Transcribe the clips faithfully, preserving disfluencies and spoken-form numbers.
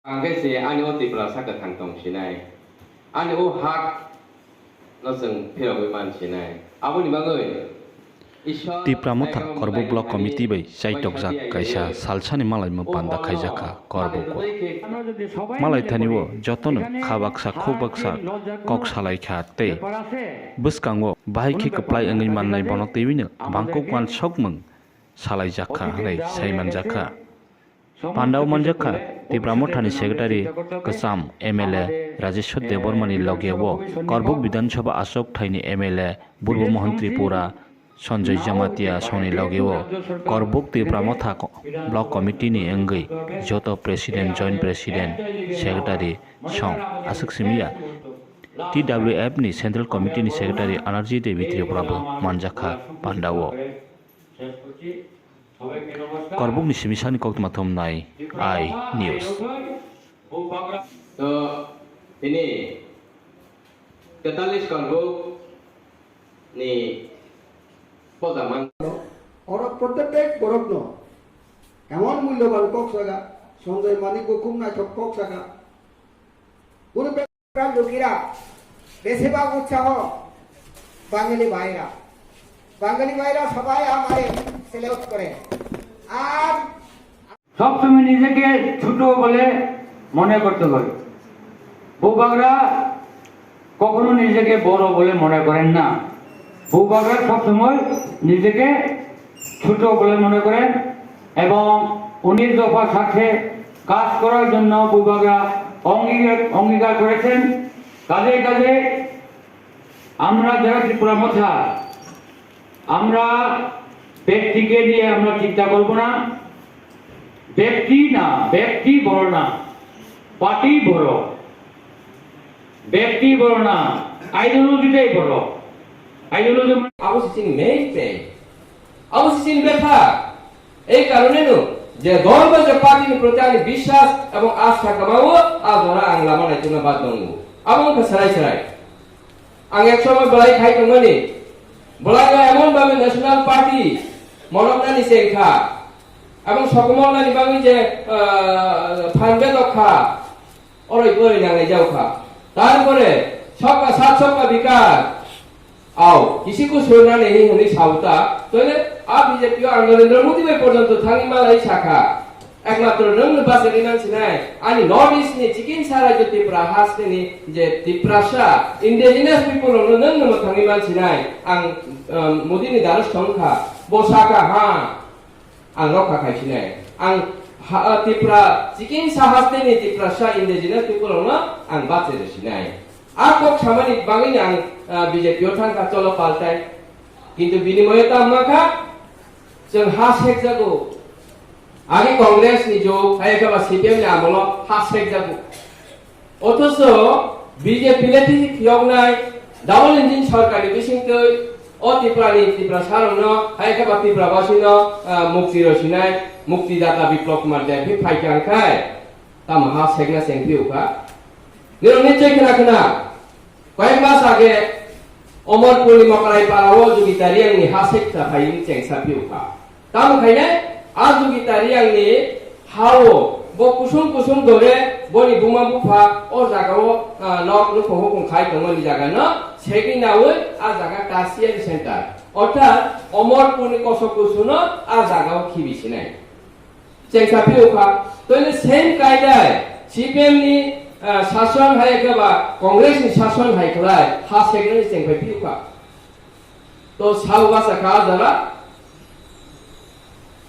Ang khe se ani o Tiprasa kwthang tong sinai, ani o hak no chwng phirogwi man sinai. Aboni bagwi Ishwar Tipra Motha Korbuk Block Committee bai chaitokjak kaisa salsani malaimung panda khaijakha Korbuko. Malaithani o jotono kha baksa khuk baksa kok salaikha tei bwskango bahai khe kwplai wngwi mannai bono twiwino bangkok uansukmung salaijakha hwnwi saimanjakha. Pandao manjakha Tipra Mothani Secretary kwcham M L A Rajeshwar Debbarmani logeo Korbuk Bidhan Sabha achuk thaini M L A Burbo Mohan Tripura Sanjoy Jamatia songni logeo Korbuk Tipra Motha ko-, Block Committee ni wngwi joto President, Joint President, Secretary song aswk simiya T W F ni Central Committee ni Secretary Anarji Devi Tripura bo manjakha pandao. Korbukni simisani koktwma thumnai I News. To tini tetalis Korbuk ni poja man. Oro prottek borokno emon mulyoban kok saga, Sanjoy Manik bo khub naithok kok saga. Guru Ram Dukira, বেশিরভাগ উৎসাহ বাঙালি ভাইরা, বাঙালি ভাইরা সবাই আমারে সেলিউট করে। আর সবসময় নিজেকে ছোট বলে মনে করতে হয়। বুবাগরা কখনো নিজেকে বড় বলে মনে করেন না। বুবাগরা সবসময় নিজেকে ছোট বলে মনে করেন এবং উনিশ দফা স্বার্থে কাজ করার জন্য বুবাগরা অঙ্গীকার, অঙ্গীকার করেছেন। কাজে কাজে আমরা যারা ত্রিপুরা মথা, আমরা ব্যক্তিকে নিয়ে আমরা চিন্তা করব না। ব্যক্তি না, ব্যক্তি বড় না, পার্টি বড়। ব্যক্তি বড় না, আইডিওলজিটাই বড়। আইডিওলজি মানে abo se chini main pay. Abo se chini betha. Ei karone no je dol ba je party ni proti ani biswas ebong astha kwmawo, a jora ang lama naitukna bad tongo. Abo wngkha serai serai. Ang ek somoy belai khai tongmani. Belai no emon babe National Party monoknani chengkha. Ebong sokomornani bagwi je, ah, phan bedok kha. Oroi boroi nanglai jaokha. Tarpore sabka saath sabka vikas. Au, kisi ko surnani hi hwnwi sauta. Toile a B J P o ang Narendra Modi bai porjonto thangwi malai sakha. Ekmatro nwngno bachari man sinai. Ani North East ni chikinsa rajyo Tripura hasteni je Tiprasa, indigenous people rokno nwngno mwthangwi man sinai. Ang, um, Modi ni daros thongkha. Bo sakha ha. Ang rokha khai sinai. Ang ha, Tipra, chikinsa hasteni Tiprasa indigenous people rokno ang bachari sinai. A kok samani bagwino ang, ah, B J P o thangkha, cholo paltai. Kintu binimoyo tamo kha, chwng ha sekjago. Ani Congress ni jug, hai khe ba C P M ni amolo ha sekjago. Othocho B J P le tini phiyoknai double engine sorkar ni bisingtwi o Tripura ni Tiprasa rokno, hai khe ba Tripura basino, ah, mukti rw sinai, mukti data Biplab Kumar Deb phaikha khai tamo ha sekna cheng phiyokha. Nini nichoi khna khna, koyek mas age Omorpur ni Mokrai para o Jugita Reang ni ha sekna phai chengsa phiyokha. Tamo khainai, a Jugita Reang ni ha-o bo kusum kusum dore boni buma bupha o jaga o, ah, nok nukhung hukhung khai tongmani jaga no segwi naui a jaga tertiary center, orthat Omorpur ni kosok kusu no a jaga o khibi sinai. Chengsa phiyokha, toile same kaidai C P M ni, ah, sason hai khe ba Congress ni sason hai khlai ha segnani chengphai phiyokha. To sao basa kha jara.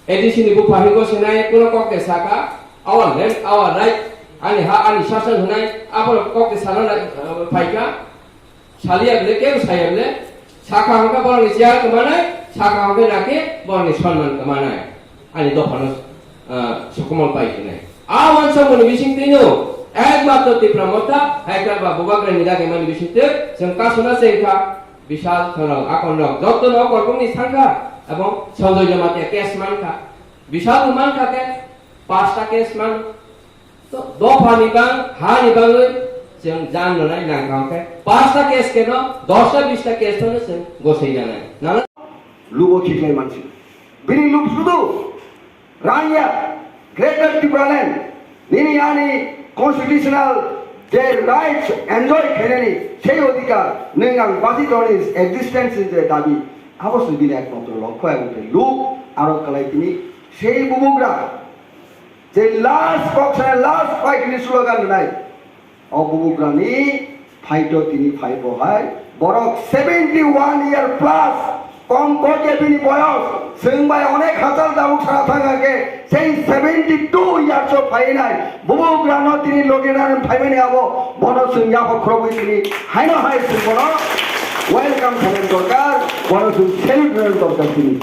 A D C ni bupha hingo sinai kuno kok de saka, our land, our right, ani ha, ani sason hinai, abo kok de sana na, uh, phaika. Saliya bile, kebo saya bile, saka hongka borokni chair kemanai, saka hongka nake borokni sonman kemanai. Ani dophano, uh, sokomol pai hinai. A wansokmani bising tino, ekmatro Tipra Motha, hai khe ba bubagra ni dagi mani bising twi, chwng kasuna chengkha. Bishal Thorong, Akon rok, joto no Korbuk ni thangkha, ebong Sanjoy Jamatia case mankha. Bishal bo mankha khe, pasta case man. To, dopha ni bang, ha ni bangwi, chwng jan rwnai nangkha khe, pasta case khe no, dosta bista case no chwng gosai nanai. Nana? Lubo khiklai mansi. Bini lub sudu, rangya, Greater Tipraland, nini ani Constitutional je rights enjoy khainani sei odhikar, nwng ang basi tongni existence ni je dabi, abo se bini ekmatro lokho, ebong tei luk aro kwlai tini sei bubugra je last kok sana last fight ni slogan rwnai. O bubugrani fight o tini phai bo hai borok seventy one year plus, kom kok je bini boyos, chwng bai onek hachal tabuk sana thang khe sei seventy two years o phai nai bubugrano tini logi nani phai mani abo, bono chwng yapha khorogwi tini haino hai chwng bono welcome khainani dorkar, bono chwng salute rwnani dorkar tini.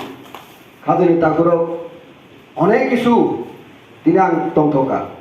Khajani takhurok onek kisu tini ang tongthoka.